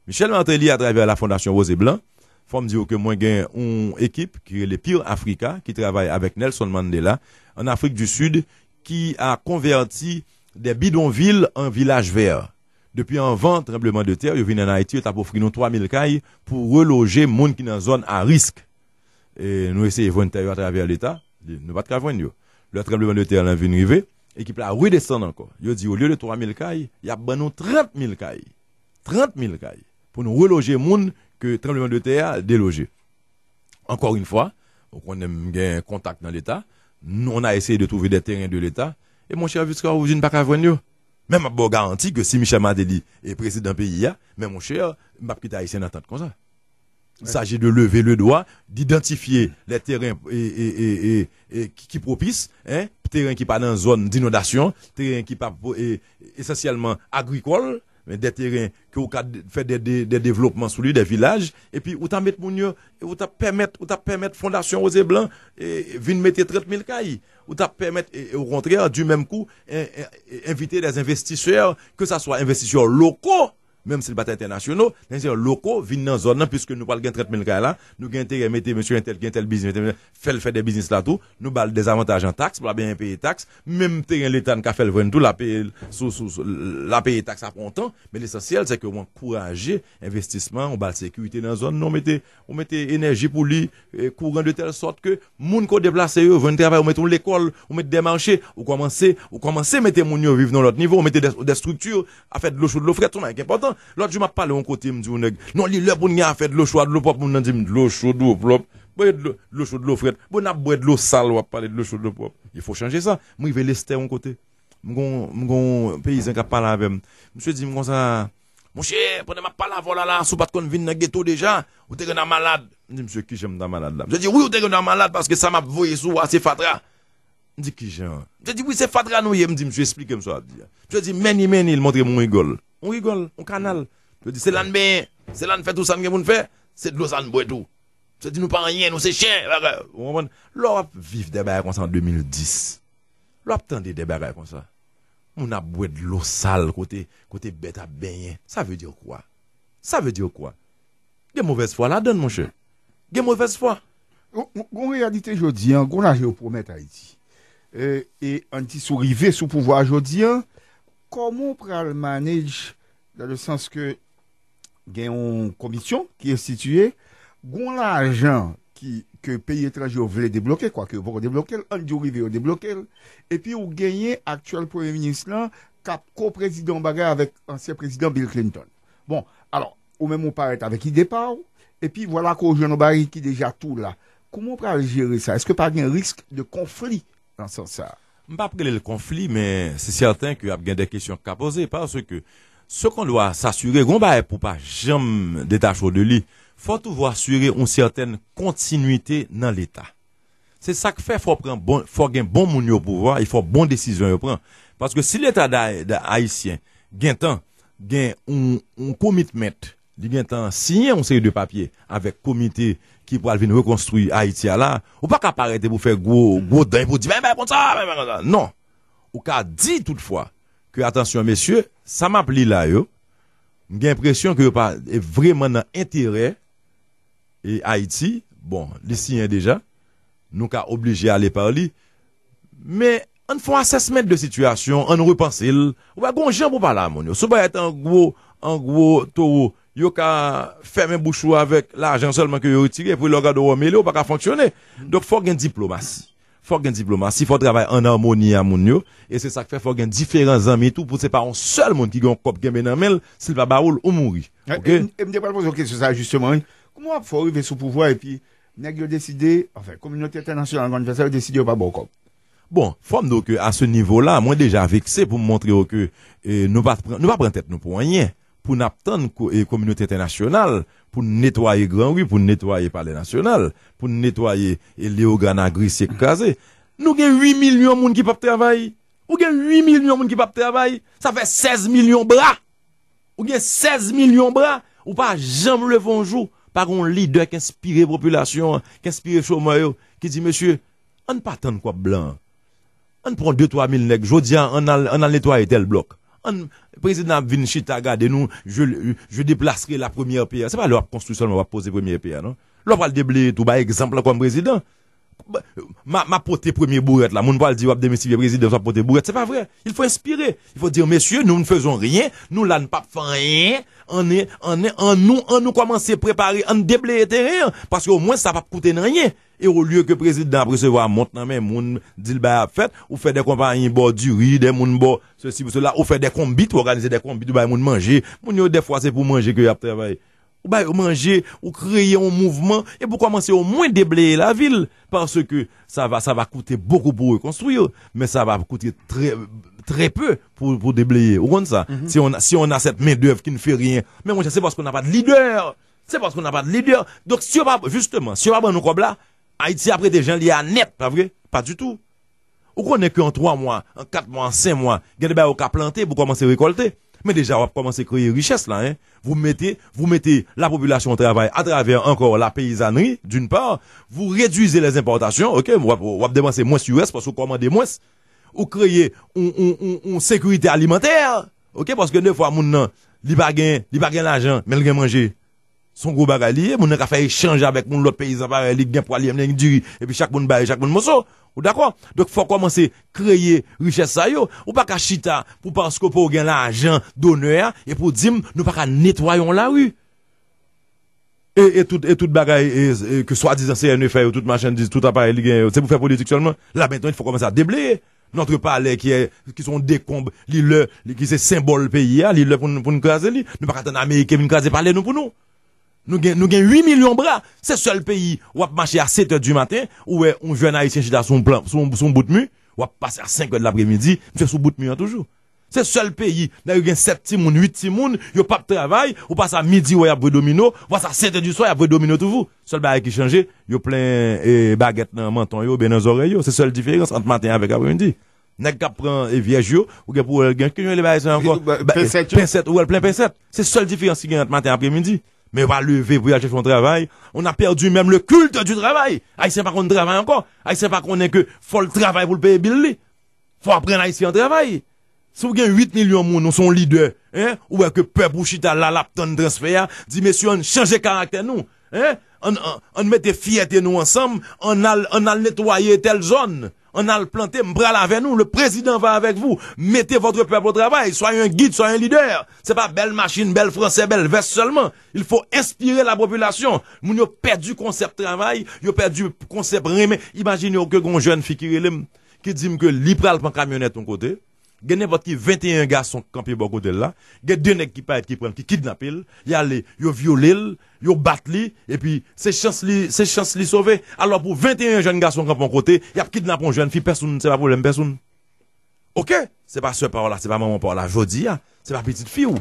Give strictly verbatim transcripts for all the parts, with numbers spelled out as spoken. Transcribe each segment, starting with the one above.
Michel Martelly, atravè la Fondasyon Rose et Blanc, fò m di w ke mwen gen yon ekip ki rele Peer Africa, ki travay avèk Nelson Mandela, an Afrik di Sid, ki a konvèti de bidonvil an vilaj vè. Depi anvan tranbleman de tè, yo vin ann Ayiti, yo t ap ofri nou twa mil kay pou reloje moun ki nan zòn a risk. E nou eseye jwenn tè yo atravè Leta, nou pa t ka jwenn yo. Lè tranbleman de tè lan vin rive, ekip la redesann ankò. Yo di, olye de twa mil kay, y ap ban nou trant mil kay. Trant mil kay. Pou nou reloje moun ke tranbleman de tè a deloje. Encore une fois, ou konnen m gen kontak nan Leta, nou, on a essayé de trouver des terrains de l'État, et mon cher Visca, ou vin pa ka jwenn yo. Men m ap ba w garanti ke si Michel Martelly e prezidan peyi a, men mon cher, m p ap kite Ayisyen nan tant konsa. Il s'agit de lever le doigt, d'identifier les terrains e, e, e, e, e, ki, ki pwopis, hein, teren ki pa nan zòn dinondasyon, teren ki pa e, esansyèlman agrikòl, men de teren ke ou ka d- fè de, de, de devlopman sou li, de vilaj, epi ou ta met moun yo, e ou ta pèmèt, ou ta pèmèt Fondasyon Rose et Blanc e, vin mete trant mil kay. Ou ta pèmèt, e, e, okontrè, di menm kou, en- en- e, envite de envestisè, ke sa swa envestisè loko, menm si l pa t entènasyonal, envestisè loko vin nan zòn nan, piske nou pral gen trant mil kay la, nou gen enterè mete mesye entèl, gen tèl biznis, fè l fè de biznis la tou, nou ba l de zavantaj an taks, pou l pa bezwen peye taks, menm teren Leta n ka fè l jwenn tou, l a peye l sou, sou, sou, l a peye taks apre yon tan, men lesansyèl, se ke w ankouraje envestisman, ou ba l sekirite nan zòn nan, ou mete, ou mete enèji pou li, e, kouran de tèl sòt ke moun ke w deplase yo jwenn travay, ou mete yon lekòl, ou mete de mache, ou kòmanse, ou kòmanse mete moun yo viv nan lòt nivo, ou mete de, de estrikti, afè dlo cho, dlo frèt, se yon bagay ki enpòtan. Lòt jou, m ap pale yon kote, m di yon nèg, non, li lè pou n gen afè dlo cho a, dlo pwòp, moun nan di m, dlo cho, dlo pwòp, bwè dlo, dlo cho, dlo frèt. Bon, n ap bwè dlo sal, w ap pale dlo cho, dlo pwòp. Il faut changer ça. M rive Lestè yon kote. M gon, m gon peyizan k ap pale avè m. Misye di m konsa, monchè, pandan m ap pale avè w la, la, si w pa t konn vin nan geto deja, ou te gentan malad. M di, misye, kijan m ta malad la? Misye di, wi, ou te gentan malad paske sa m ap voye sou ou a, se fatra. M di, kijan? Misye di, wi, se fatra nou ye. M di, misye, esplike m sa w ap di a. Misye di, mèni, mèni, l montre m yon rigòl. Yon rigòl, yon kanal. Misye di, se la n benyen, se la n fè tou sa n gen pou n fè, se dlo sa n bwè tou. Misye di, nou pa anyen, nou se chen, bagay. Ou konprann? Lè w ap viv de bagay konsa an de mil dis, lè w ap tande de bagay konsa, moun ap bwè dlo sal kote, kote bèt ap benyen. Ça veut dire quoi? Ça veut dire quoi? Gen movèz fwa ladann, monchè. Gen movèz fwa. Gon, gon, gon reyalite jodi a, gon lajan yo pwomèt Ayiti. E, e ann di si w rive sou pouvwa a jodi a, kòman w pral manage, dans le sens que gen yon komisyon ki enstitiye, gon lajan ki, ke peyi etranje yo vle debloke, kwake yo poko debloke l, ann di w rive yo debloke l, epi w genyen aktyèl premye minis lan k ap ko-prezide yon bagay avèk ansyen prezidan Bill Clinton. Bon, alò, ou menm ou parèt avèk ide pa w, epi vwala ke w jwenn yon bagay ki deja tou la. Kòman w pral jere sa? Èske pa gen risk de konfli nan sans sa? M p ap rele l konfli, men se sèten ke ap gen de kesyon k ka poze, paske ce qu'on doit s'assurer, gon bagay pou pa janm detache w de li, fò toujou asire yon sètèn kontinwite nan Leta. Se sa k fè fò pran bon, fò gen bon moun yo pouvwa e fò bon desizyon yo pran. Paske si Leta da, da, ayisyen gentan gen yon, yon commitment, li gentan siyen yon seri de papye avèk komite ki pral vin rekonstwi Ayiti a la, ou pa ka parèt epi w fè gwo, gwo dan epi w di, men, men, konsa, men, men, konsa. Non. Ou ka di toutfwa ke, atansyon, mesye, sa m ap li la yo, m gen enpresyon ke yo pa, e, vrèman nan enterè e Ayiti, bon, li siyen deja, nou ka oblije ale pa li, men ann fè yon assessment de sitiyasyon, ann repanse l. Ou wè, gon jan pou pale a moun yo. Si w parèt an gwo, an gwo towo, yo ka fèmen bouch ou avèk lajan sèlman ke yo retire, epi lè w gade w mele, ou pa ka fonksyone. Donk, fò gen diplomasi. Fò gen diplomasi, fò travay ann amoni a moun yo, e se sa k fè fò gen diferan zanmi tou, pou se pa yon sèl moun ki gen yon kòb kenbe nan men l, si l pa ba ou l, ou mouri. Ok? E, e m te pral poze w kesyon sa a, jisteman, wi. Kòman w ap fè w rive sou pouvwa epi nèg yo deside, anfen, kominote entènasyonal konn fè sa, yo deside yo pa ba w kòb? Bon, fò m di w ke a se nivo la, mwen deja vekse pou m montre w ke, e, nou pa pran, nou pa pran tèt nou pou anyen. Pou n ap tann ko-, e, kominote entènasyonal pou n netwaye Gran Ri, pou n netwaye Palè Nasyonal, pou n netwaye, e, Leyogàn a grise k kraze. Nou gen uit milyon moun ki p ap travay. Ou gen uit milyon moun ki p ap travay. Sa fè sèz milyon bra. Ou gen sèz milyon bra. Ou pa janm leve yon jou pa gen yon lidè k enspire popilasyon an, k enspire chomè yo, ki di, mesye, ann pa tann kòb blan an. Ann pran de twa mil nèg, jodi a, ann al, ann al netwaye tèl blòk. Ann, prezidan ap vin chita gade nou, je, je déplacerai la première pierre. Se pa lè w ap konstwi sèlman w ap poze premye pyè a, non. Lè w pral debleye tou, bay egzanp lan kòm prezidan. M a, m a pote premye bourèt la. Moun pral di w ap demistifiye prezidan, w ap pote bourèt. Se pa vre. Il faut inspirer. Il faut dire, messieurs, nous ne faisons rien. Nou la, n p ap fè anyen. Ann, ann, ann nou, ann nou kòmanse prepare, ann debleye teren an. Paske omwen, sa p ap koute n anyen. E olye ke prezidan ap resevwa mont nan men moun, di l bagay ap fèt, ou fè de konpayi bò diri, de moun bò sesi, sela, ou fè de konbit, ou òganize de konbit, ou bay moun manje. Moun yo, dèfwa, se pou manje ke y ap travay. Ou ba yo manje, ou kreye yon mouvman, epi ou kòmanse omwen debleye lavil, paske sa va, sa va coûter beaucoup pour reconstruire, mais ça va coûter très, très peu pour, pour déblayer. Ou konn sa? Si on, si on a cette main-d'œuvre qui ne fait rien, men monchè, c'est parce qu'on n'a pas de leader. C'est parce qu'on n'a pas de leader. Donk, si yo pa, jisteman, si yo pa ban nou kòb la, Ayiti ap rete jan li a nèt, pa vre? Pa ditou. Ou konnen ke an twa mwa, an kat mwa, an senk mwa, gen de bagay ou ka plante pou kòmanse rekòlte. Men deja, w ap kòmanse kreye richès la, hein. Vous mettez, vous mettez la population au travail à travers encore la paysannerie, d'une part. Vous réduisez les importations, ok, w ap, w ap depanse mwens U S paske w kòmande mwens. Ou kreye yon, yon, yon, yon sekirite alimantè, ok, paske defwa moun nan, li pa gen, li pa gen lajan, men l gen manje. Se yon gwo bagay li ye, moun nan ka fè echanj avèk yon lòt peyizan parèy li, ki gen pwa, li gen diri, epi chak moun bay chak moun moso. Ou dakò? Donk, fò w kòmanse kreye richès sa yo. Ou pa ka chita pou paske w pa gen lajan donè a, epi w di m, nou pa ka netwaye yon lari. E, e tout, e tout bagay, e, e, ke swadizan C N E fè yo, tout machandiz, tout aparèy li gen yo, se pou fè politik sèlman. La mentnan, il faut commencer à déblayer. Notre palais qui est, qui sont décombres, li lè, li, ki se senbòl peyi a, li lè pou n, pou n kraze li. Nou pa ka tann Ameriken vin kraze palè nou pou nou. Nou gen, nou gen uit milyon bra. Se sèl peyi w ap mache a sèt è di maten, ou wè yon jèn ayisyen chita sou yon plan, sou, sou yon bout mi, w ap pase a senk è de lapremidi, misye sou bout mi an toujou. Se sèl peyi, nèg yo gen sèt timoun, uit timoun, yo p ap travay, ou pase a midi, wè y ap jwe domino, pase a sèt è di swa, y ap jwe domino toujou. Sèl bagay ki chanje, yo plen, e, bagèt nan manton yo, oubyen nan zòrèy yo. Se sèl diferans ant maten avèk apremidi. Nèg k ap pran, e, vyèj yo, ou gen pou wè l gen, ki yo rele bagay sa ankò? Ba, pensèt yo. Pensèt, ou wè l plen pensèt. Se sèl diferans ki gen ant maten apremidi. Men yo pa leve pou y al chèche yon travay. On a perdu même le culte du travail. Ayisyen pa konn travay ankò. Ayisyen pa konnen ke fò l travay pou l peye bil li. Fò w aprann Ayisyen an travay. Si w gen uit milyon moun, ou se yon lidè, en, ou wè ke pèp ou chita la, l ap tann transfè a, di, mesye, ann chanje karaktè nou, en, ann, ann, ann mete fyète nou ansanm, ann al, ann al netwaye tèl zòn, ann al plante, m pral avè nou, le président va avec vous, mettez votre peuple au travail, soyez un guide, soyez un leader. Se pa bèl machin, bèl fransè, bèl vès sèlman. Il faut inspirer la population. Moun yo pèdi konsèp travay, yo pèdi konsèp renmen. Imajine w ke gon jèn fi ki rele m, ki di m ke li pral pran kamyonèt yon kote, gen nenpòt ki venteyen gason k kanpe bò kote l la, gen de nèg ki parèt ki pran l, ki kidnape l, y ale, yo vyole l, yo bat li, epi se chans li, se chans li sove. Alò pou venteyen jèn gason kanpe yon kote, y ap kidnape yon jèn fi, pèsonn, se pa pwoblèm pèsonn. Oke, se pa sè pa w la, se pa manman pa w la, jodi a, se pa pitit fi w.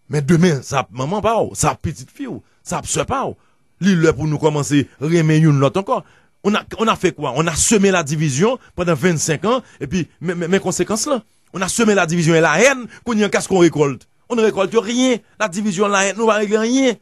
Men demen, sa ap manman pa w, sa ap pitit fi w, sa ap sè pa w. Li lè pou nou kòmanse renmen youn lòt ankò. On a, on a fait quoi? On a semé la division pendant vingt-cinq ans, epi men, men, men konsekans lan. On a semé la division et la haine, kounye an, qu'est-ce qu'on récolte? On ne récolte rien. La division, la haine, nou pa regle anyen.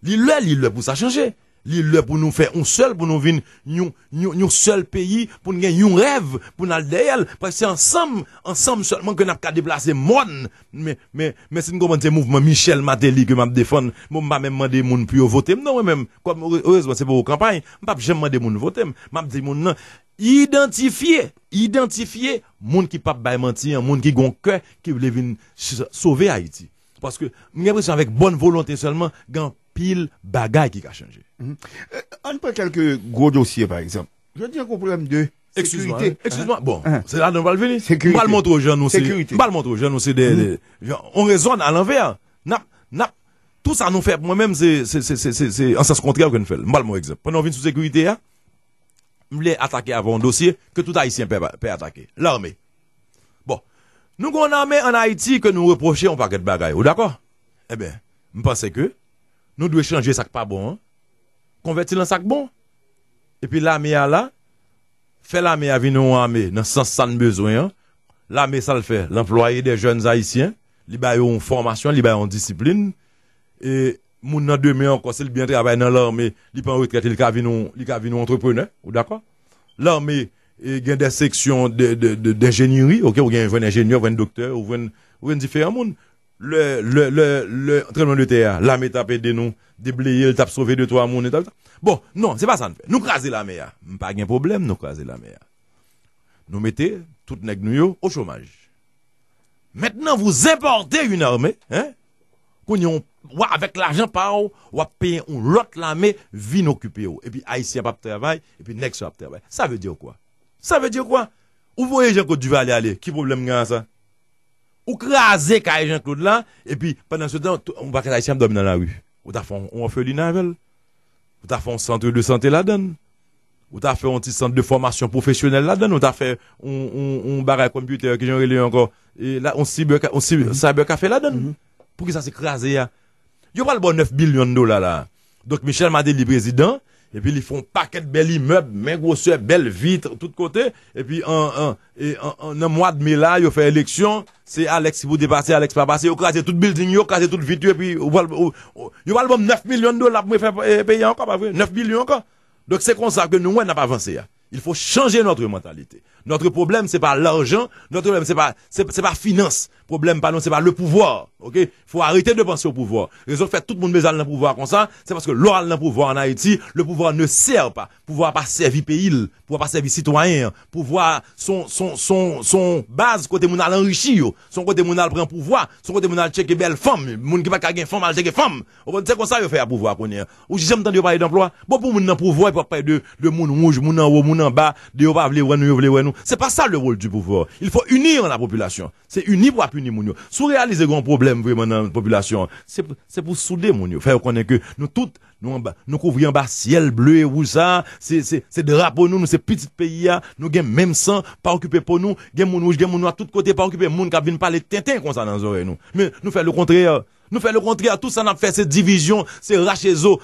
Li lè, li lè pou sa chanje. Li lè pou nou fè yon sèl, pou nou vin yon, yon, yon sèl peyi, pou n gen yon rèv, pou n al dèyè l. Paske se ansanm, ansanm sèlman ke n ap ka deplase mòn. Men, men, men si n konprann se mouvman Michel Martelly ke m ap defann, bon, m pa menm mande moun pou yo vote m, non, mwen menm. Kòm, erezman, se pou kanpay, m p ap janm mande moun vote m. M ap di moun nan, idantifye, idantifye moun ki p ap bay manti an, moun ki gon kè, ki vle vin s-, sove Ayiti. Paske m gen enpresyon avèk bòn volonte sèlman, gen anpil bagay ki ka chanje. Mhm. Euh, ann pran kèlke gwo dosye, pa egzanp. Jodi an, gon pwoblèm de sekirite. Eskiz mwen, eskiz mwen. Bon, se la nou pral vini. M pral montre w jan nou se, m pral montre w jan nou se de, de, jan, on rezòn alanvè. N ap, n ap, tou sa nou fè pou mwen menm, se, se, se an sans kontrè ke n fè l. M pral ba w egzanp. Pandan w vin sou sekirite a, m vle atake avè w yon dosye ke tout Ayisyen pè, pè atake. Lame. Bon, nou gen yon lame ann Ayiti ke nou repwoche yon pakèt bagay. Ou dakò? Ebyen, m panse ke nou dwe chanje sa k pa bon an, konvèti l an sa k bon. Epi lame a la, fè lame a vin yon ame nan sans sa n bezwen an. Lame, sa l fè? L anplwaye de jèn ayisyen, li ba yo yon fòmasyon, li ba yo yon disiplin. E moun nan demen ankò, si l byen travay nan lame, li pran retrèt, li ka vin yon, li ka vin yon antreprenè. Ou dakò? Lame, e, gen de seksyon de, de, de, denjenyeri, oke, ou gen jwenn enjenyè, ou jwenn doktè, ou jwenn, Ou konn diferan moun. Lè, lè, lè, lè tranblemanntè a, lame t ap ede nou debleye l, t ap sove de twa moun. Bon, non, se pa sa n fè. Nou kraze lame a. M pa gen pwoblèm, nou kraze lame a. Nou mete tout nèg nou yo o chomaj. Maintenant, vous importez une armée, hein? Kounye a, w, avèk lajan pa w, w ap peye yon lòt lame vin okipe w. Epi Ayisyen p ap travay, epi nèg sa ap travay. Sa vle di kwa? Sa vle di kwa? Ou voye Jean Claude Duvalier ale, ki pwoblèm gen a sa? Ou kraze kay Jean Claude la, epi pandan se tan, yon pakèt Ayisyen ap dòmi nan lari. Ou ta fè yon, yon òfelina avè l. Ou ta fè yon sant de sante ladan l. Ou ta fè yon ti sant de fòmasyon pwofesyonèl ladan l. Ou ta fè yon, yon, yon bagay konpitè, ki jan yo rele yo ankò? E la, yon cyber, yon cyber, cyber café ladan l. Poukisa se kraze a? Yo pral ba w nèf bilyon dola la. Donk, Michel Martelly prezidan, epi li fè yon pakèt bèl imèb, men gwosè, bèl vit, tout kote, epi an, an, e an, an, nan mwa de me la, yo fè eleksyon, se Alex ki pou te pase, Alex pa pase, yo kraze tout building yo, kraze tout vit yo, epi ou pral, ou, ou, yo pral ba m nèf milyon dola pou mwen fè, e, peyi a ankò, pa vre? Nèf bilyon ankò. Donk, se konsa ke nou wè n ap avanse a. Il faut changer notre mentalité. Notre problème, c'est pas l'argent, notre problème, c'est pas, c'est, c'est pas finance. Pwoblèm pa nou, se pa le pouvoir. OK? Faut arrêter de penser au pouvoir. Rezon k fè tout moun bezwen al nan pouvwa konsa, se paske lè w al nan pouvwa an Ayiti, le pouvoir ne sert pas. Pouvwa pa sèvi peyi l, pouvwa pa sèvi sitwayen an. Pouvwa son, son, son, son baz kote moun al anrichi yo, son kote moun al pran pouvwa, son kote moun al tcheke bèl fanm, moun ki pa ka gen fanm al tcheke fanm. Ou konn, se konsa yo fè a pouvwa kounye a. Ou janm tande yo pale d anplwa? Bon, pou moun nan pouvwa, epi w ap pale de, de moun wouj, moun anwo, moun anba, de yo pa vle wè nou, yo vle wè nou. Se pa sa le rôle du pouvoir. Il faut unir la population. Se ini pou ap ini moun yo. Si w reyalize gen yon pwoblèm vreman nan popilasyon an, se, se pou soude moun yo. Fè yo konnen ke nou tout, nou anba, nou kouvri anba syèl ble e wouj sa a. Se, se, se drapo nou, nou se pitit peyi a. Nou gen menm san, pa okipe po nou. Gen moun wouj, gen moun nwa, tout kote, pa okipe moun k ap vin pale tenten konsa nan zòrèy nou. Men nou fè lekontrè. Nou fè lekontrè, tout sa n ap fè se divizyon, se rache zo.